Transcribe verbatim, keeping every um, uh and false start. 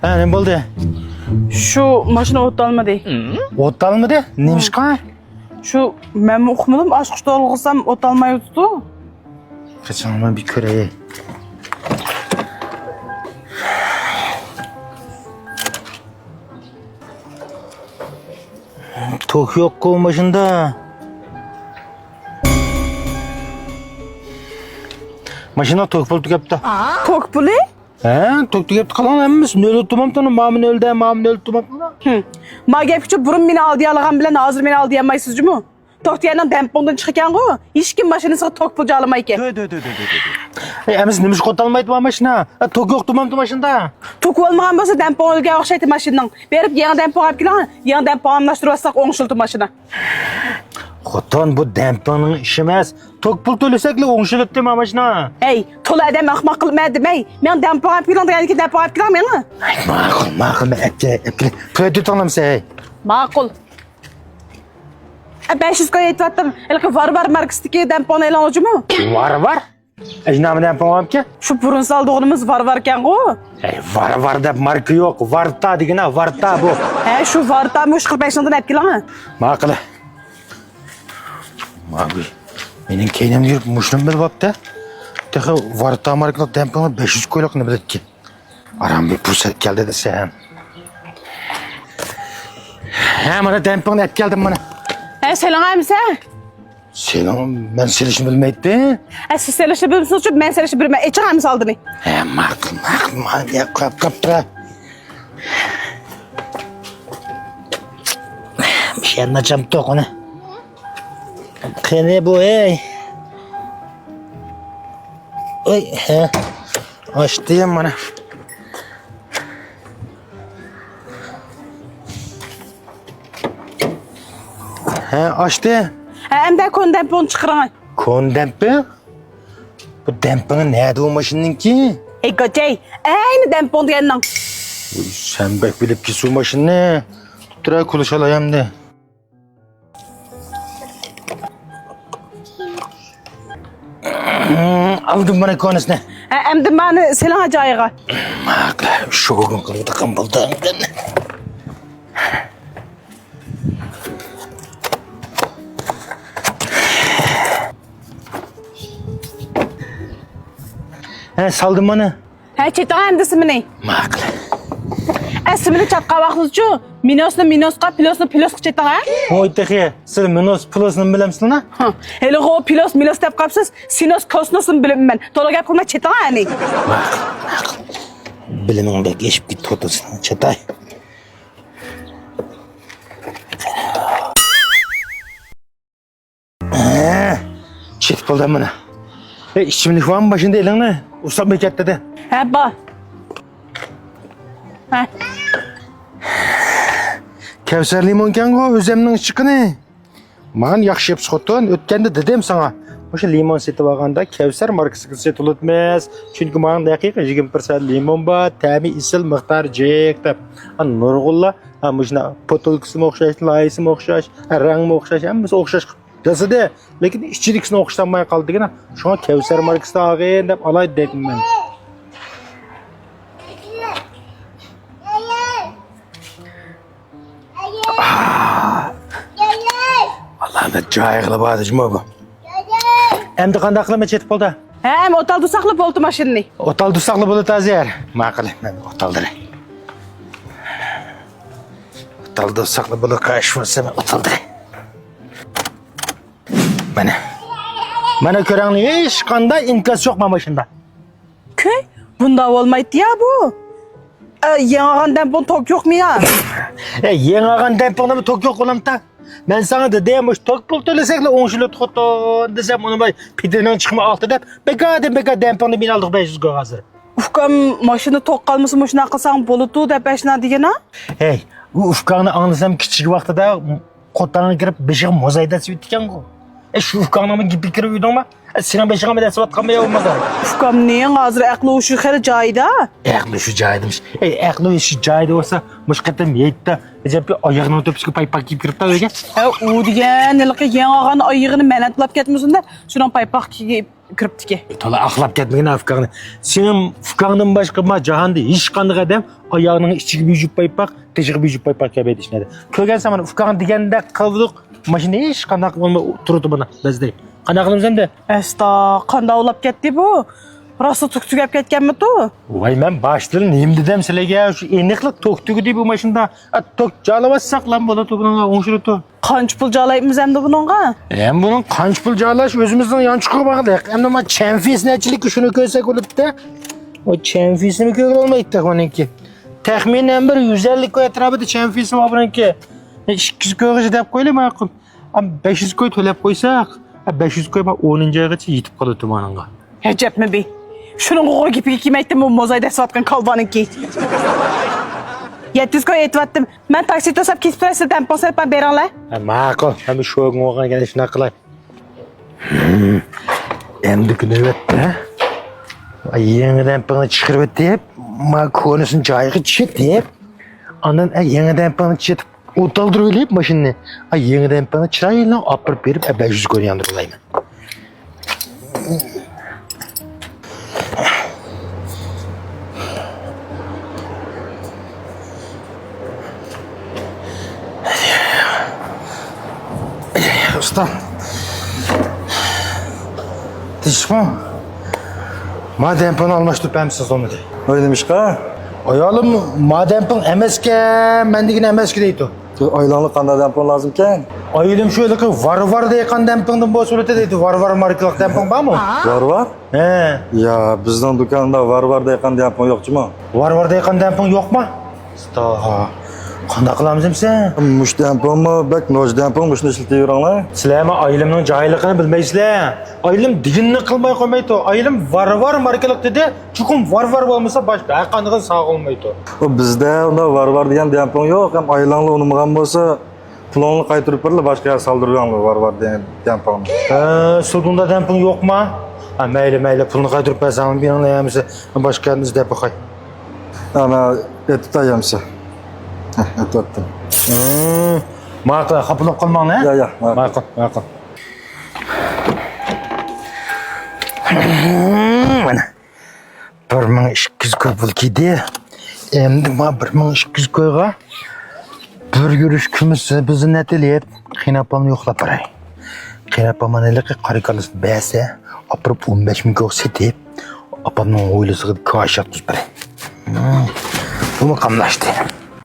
ھە، نېمە بولدى؟ شۇ ماشىنا ئوت ئالمىدى. ئوت ئالمىدى؟ نېمىشقا؟ شۇ مەنمۇ ئۇقمىدىم، ئاچقۇچ تولغۇزسام ئوت ئالمايۋاتىدۇ. قېچىڭ، مەن بىر كۆرەي. توك يوققۇ ماشىنىدا. ماشىنا توك پۇلى تۈگەپتۇ. توك پۇلى؟ ھە، توك تۈگەپتۇ، قالاڭ ھەممىسى نۆل تۇمامتۇ، مامۇ نۆلدە، مامۇ نۆل تۇمامتۇ. ھىم. ما گەپكىچۇ بۇرۇن مېنى ئالدىيالىغان بىلەن ھازىر مېنى ئالدىيالمايسىز جۇمۇ. توك دېگەننىڭ دەمپۇڭدىن چىقىكەنغۇ، ھېچكىم ماشىنىسىغا توك پۇل جالىمايكەن. تۆ، تۆ، تۆ، تۆ، تۆ، تۆ. ئەي، ئەمىسە نېمىشقا ئوت ئالمايدۇ ما ماشىنا؟ ئە، توك يوقتۇ مامتۇ ماشىنىدا؟ توك بولمىغان بولسا دەمپۇڭ ئۆلگەن ئوخشايتتى ماشىنىنىڭ. بېرىپ يېڭى دەمپۇڭ ئاپ كېلىڭ، يېڭى دەمپۇڭ ئالماشتۇرۇۋاتساق ئوڭشىلىدۇ ماشىنا. خوتۇن، بۇ دەمپۇڭنىڭ ئىشى ئەمەس. توك پۇل تۆلىسەكلا ئوڭشىلاتتى ما ماشىنا. ھەي، تولا ئادەم ئەخمەق قىلىپ مەن دېمەي. مېنىڭ دەمپۇڭ ئاپ كېلىڭ دېگەندىكىن دەمپۇڭ ئاپ كېلىڭ مېنىڭ. ھەي، ماقۇل، ماقۇل، مەن ئەپ كېلەي، ئەپ كېلەي. پۇل ئۆتۈۋېتىڭلامسە، ھەي. ماقۇل. ئە، بەش يۈز كوي ئېيتىۋاتتىم. ھېلىقى ۋارۋار ماركىسىدىكى دەمپۇڭنى ئېلىڭ جۇمۇ. ۋارۋار؟ ئەجنامە دەمپۇڭ بارمىكەن؟ شۇ بۇرۇن سالدۇغىنىمىز ۋارۋاركەنغۇ. ھەي، ۋارۋار دەپ ماركا يوق، ۋارتا دېگىنە، ۋارتا بۇ. ھە، شۇ ۋارتا مۇشۇ قىرىق بەشىڭدىن ئەپ كېلىڭ. ماقۇل. ماگۇي. مېنىڭ كەينىمدە يۈرۈپ مۇشۇنى بىلىۋاپتۇ. تېخى ۋارتا ماركىلىق دەمپۇڭنى بەش يۈز كويلۇقنى بىلىدىكەن. ئاران بىر پۇرسەت كەلدى دېسەم. ھە، مانا دەمپىڭنى ئەپ كەلدىم مانا. ھە، سېلىڭ ئەمىسە. سېلىڭ، مەن سېلىشنى بىلمەيتتىم. ھە، سىز سېلىشنى بىلمىسىڭىزچۇ، مەن سېلىشنى بىلىمەن. ئېچىڭ ئەمىسە ئالدىنى. ھە، ماقۇل، ماقۇل، ماقۇل. ياق، قاپ، قاپ تۇرا. مۇشۇ يەرنى ئاچامتۇق ئۇنى. قېنى بۇ، ئەي. ئوي، ھە. ئاچتىم مانا. ھە، ئاچتى. ھە، ئەمدى كونا دەمپۇڭنى چىقىرىڭ. كونا دەمپۇڭ؟ بۇ دەمپۇڭى نەدە ئۇ ماشىنىنىڭكى؟ ھەي، گاچەي، ئەينى دەمپۇڭ دېگەننىڭ. ۋوي، سەن بەك بىلىپ كېتىسۇ ماشىنىنى. تۇرا، كۈلۈش ئالاي ئەمدى. ئالدىم مانا كونىسىنى. ھە، ئەمدى مانى سېلىڭ جايىغا. ماقۇل، شوگۇن قىلىۋاتقان بولدى ئەمدى. ھە، سالدىم مانا. ھە، چېتىڭ ئەمدى سىمىنى. ماقۇل. ئە، سىمىنى چاتقان ۋاقتىدىچۇ، مىنۇسنى مىنۇسقا، پلۇسنى پلۇسقا چېتىڭ، ھە؟ ۋوي، تېخى سىز مىنۇس پلۇسنى بىلەمسىلەر؟ ھە، ھېلىغۇ پلۇس مىنۇس دەپ قاپسىز، سىنۇس كوسنۇسنى بىلىمەن. تولا گەپ قىلماي چېتىڭ، ئەنى. ماقۇل، ماقۇل. بىلىمىڭ بەك ئېشىپ كېتىۋاتىدۇ، چاتاي. ھە، چېتىپ بولدى مانا. ئەي، ئىچىملىك بارمۇ ماشىنىدا ئېلىڭلار؟ ئۇسساپ كەتتى دە. ھە، بار. ھە. كەۋسەر لىمونكەنغۇ، ئۆزەمنىڭ ئىشچىقىنى. مانا ياخشى يەپسىز خوتۇن، ئۆتكەندە دېدىم ساڭا. مۇشۇ لىمون سېتىۋالغاندا كەۋسەر ماركىسىغا سېتىلىۋاتىمىز. چۈنكى ماڭا دەقىقە يىگىرمە پىرسەنت لىمون بار، تەمى ئېسىل، مىقدارى جىق دەپ. ئا، نۇرغۇنلار، ئا، مۇشۇنداق پوتۇلكىسىمۇ ئوخشاش، لايىسىمۇ ئوخشاش، ئا، رەڭمۇ ئوخشاش، ھەممىسى ئوخشاش قىلىپ ياسىدى. لېكىن ئىچىدىكىسىنى ئوخشىتالماي قالدىكىنا. شۇڭا كەۋسەر ماركىسىدا ئالغىن دەپ ئالاي دەيمەن. ئاللا، بىر جايىغىلا بار جۇمۇ بۇ. ئەمدى قانداق قىلىمەن، چېتىپ بولدى؟ ھە، ئەمدى ئوتالدۇرساقلا بولدى ماشىنىنى. ئوتالدۇرساقلا بولدى ھازىر. ماقۇل، مەن ئوتالدۇراي. ئوتالدۇرساقلا بولدى، قاش بولسا مەن ئوتالدۇراي. مانا. مانا كۆرەڭلار، ھېچقانداق ئىنكاس يوق مانا ماشىنىدا. كۆي، بۇنداق بولمايتتى يا بۇ. ئە، يېڭى ئالغان دەمپۇڭ توك يوقمۇ يا؟ ئە، يېڭى ئالغان دەمپۇڭدىمۇ توك يوق بولامتا؟ مەن ساڭا دېدىم، مۇشۇ توك پۇل تۆلىسەكلا ئوڭشىلىدۇ خوتۇن دېسەم، ئۇنىماي پېتىنىڭ چىقىمى ئالتە دەپ، بىكاردىن بىكار دەمپۇڭنى مېنى ئالدىغا بەش يۈز كوي ھازىر. ئۇكام، ماشىنا توك قالمىسا مۇشۇنداق قىلساڭ بولىدۇ دەپ ئاشۇنداق دېگىنا؟ ھەي، ئۇ ئۇكاڭنى ئاڭلىسام كىچىك ۋاقتىدا قوتانغا كىرىپ بېشىغا موزاي دەسسىۋېتىدىكەنغۇ. ئە، شۇ ئۇكاڭنىڭمۇ گېپىگە كىرىۋىدىڭما؟ ئە، سېنىڭ بېشىڭغىمۇ دەسسىۋاتقانمۇ يا بولمىسا؟ ئۇكامنىڭ ھازىر ئەقلى ھوشى خېلى جايىدا. ئەقلى ھوشى جايىدىمىش. ئەي، ئەقلى ھوشى جايىدا بولسا، مۇشۇ قېتىم ھېيتتا ئەجەبكى ئاياغنىڭ تۆپىسىگە پايپاق كىيىپ كىرىپتۇ ئۆيگە. ھە، ئۇ دېگەن ھېلىقى يېڭى ئالغان ئايىغىنى مەنەتلاپ كەتمىسۇن دە، شۇنىڭ پايپاق كىيىپ كىرىپتىكى. تولا ئاقلاپ كەتمىگىن ئۇكاڭنى. سېنىڭ ئۇكاڭدىن باشقا ما جاھاندا ھېچقانداق ئادەم ئاياغنىڭ ئىچىگە بىر يۇپ پايپاق، تېشىغا بىر يۇپ پايپاق كەلمەيدۇ ھېچنەدە. كۆرگەنسەن مانا ئۇكاڭ دېگەندەك قىلدۇق. ماشىنا ھېچقانداق بولماي تۇرىدۇ مانا بەزدەي. قانداق قىلىمىز ئەمدى؟ ئەستا، قانداق ئۇلاپ كەتتى بۇ؟ راسلا توك تۈگەپ كەتكەنمىتۇ؟ ۋاي، مەن باشتىن نېمە دېدىم سىلەرگە؟ شۇ ئېنىقلىق توك تۈگىدى بۇ ماشىنىدا. ئە، توك جالاۋاتساقلا بولىدۇ بۇنىڭغا، ئوڭشىلىدۇ. قانچە پۇل جالايمىز ئەمدى بۇنىڭغا؟ ئەم، بۇنىڭ قانچە پۇل جالاش ئۆزىمىزنىڭ يانچۇقىغا باغلىق. ئەمدى ما چەنفىسى نەچچىلىك شۇنى كۆرسەك بولۇپتۇ. ئۇ چەنفىسىنى كۆرگىلى بولمايتتى بۇنىڭكى. تەخمىنەن بىر يۈز ئەللىك كوي ئەتراپىدا چەنفىسى بار بۇنىڭكى. ئىككى يۈز كويغىچە دەپ قويلى ماقۇل. ئەم، بەش يۈز كوي تۆلەپ قويساق، ئە، بەش يۈز كوي ما ئونىنچى ئايغىچە يېتىپ قالىدۇ مانىڭغا. ئەجەبمۇ بى. شۇنىڭغا گېپىگە كېلمەيتتىمۇ موزاي دەسسىۋاتقان كالۋانىڭكى. يەتتە يۈز كوي ئېيتىۋەتتىم. مەن تاكسى توساپ كېتىپ تۇراي، سىز دەمپىڭ سېلىپ ماڭا بېرىڭلار. ھە، ماقۇل. ھەم شۇ بولغان گەپ شۇنداق قىلاي. ئەمدىكى نۆۋەتتە، ھە؟ يېڭى دەمپىڭنى چىقىرىۋېتىپ، ما كونىسىنى جايىغا چىشىتىپ، ئاندىن، ھە، يېڭى دەمپىڭنى چىشىتىپ، ئوت ئالدۇرۇۋېلىپ ماشىنىنى، ھە، يېڭى دەمپىڭنى چىرايلىق ئاپىرىپ بېرىپ، ھە، بەش يۈز كوينى ياندۇرۇۋالايمەن. ئۇستا. تىنچلىقمۇ؟ ما دەمپىڭنى ئالماشتۇرۇپ بەرمىسىڭىز بولمىدى. ۋاي، نېمىشقا؟ ئايالىم ما دەمپىڭ ئەمەسكەن، مەن دېگىنى ئەمەسكەن دەيدۇ. ئايالىڭلار قانداق دەمپىڭ لازىمكەن؟ ئايالىم شۇ ھېلىقى ۋارۋار دەيدىغان دەمپىڭدىن بولسا بولاتتى دەيدۇ. ۋارۋار ماركىلىق دەمپىڭ بارمۇ؟ ۋارۋار؟ ھە. يا، بىزنىڭ دۇكاندا ۋارۋار دەيدىغان دەمپىڭ يوقچىمۇ؟ ۋارۋار دەيدىغان دەمپىڭ يوقما؟ ئۇستا، قانداق قىلامىز ئەمسە؟ مۇشۇ دەمپىڭمۇ بەك نوچى دەمپىڭ، مۇشۇنى ئىشلىتىۋېرىڭلار. سىلەرمۇ ئايالىمنىڭ جاھىللىقىنى بىلمەيسىلەر. ئايالىم دېگىنىنى قىلماي قويمايدۇ. ئايالىم ۋارۋار ماركىلىق دېدى، چوقۇم ۋارۋار بولمىسا باشقا ھەر قاندىقىنى ساغىنالمايدۇ. ئۇ بىزدە ئۇنداق ۋارۋار دېگەن دەمپىڭ يوق، ھەم ئايالىڭلار ئۇنىمىغان بولسا، پۇلۇڭنى قايتۇرۇپ بېرىلە، باشقا يەرگە سالدۇرۇۋېرىڭلار، ۋارۋار دېگەن دەمپىڭنى. ھە، سوتۇڭدا دەمپىڭ يوقما؟ ھە، مەيلى، مەيلى، پۇلنى قايتۇرۇپ بەرسەڭ بېرىڭلار، يا بولمىسا باشقا يەردىن ئىزدەپ باقاي. ھە، مەن ئېتىپ تايامسە. ھە، ئېتىۋەتتىم. ھىم، ماقۇل، خاپا بولۇپ قالماڭ، ھە؟ يا، يا، ماقۇل. ماقۇل، ماقۇل. مانا. بىر مىڭ ئىككى يۈز كوي پۇل كىردى. ئەمدى ما بىر مىڭ ئىككى يۈز كويغا بىر يۈرۈش كۈمۈش زىبۇ زىننەت ئېلىپ، قېيىنئاپامنى يوقلاپ باراي. قېيىنئاپام مانا ھېلىقى قارا كاللىسىنى بەرسە، ئاپىرىپ ئون بەش مىڭ كويغا سېتىپ، ئاپامنىڭ ھويلىسىغا كاھىش ياتقۇزۇپ بېرەي. ھىم، بۇمۇ قاملاشتى.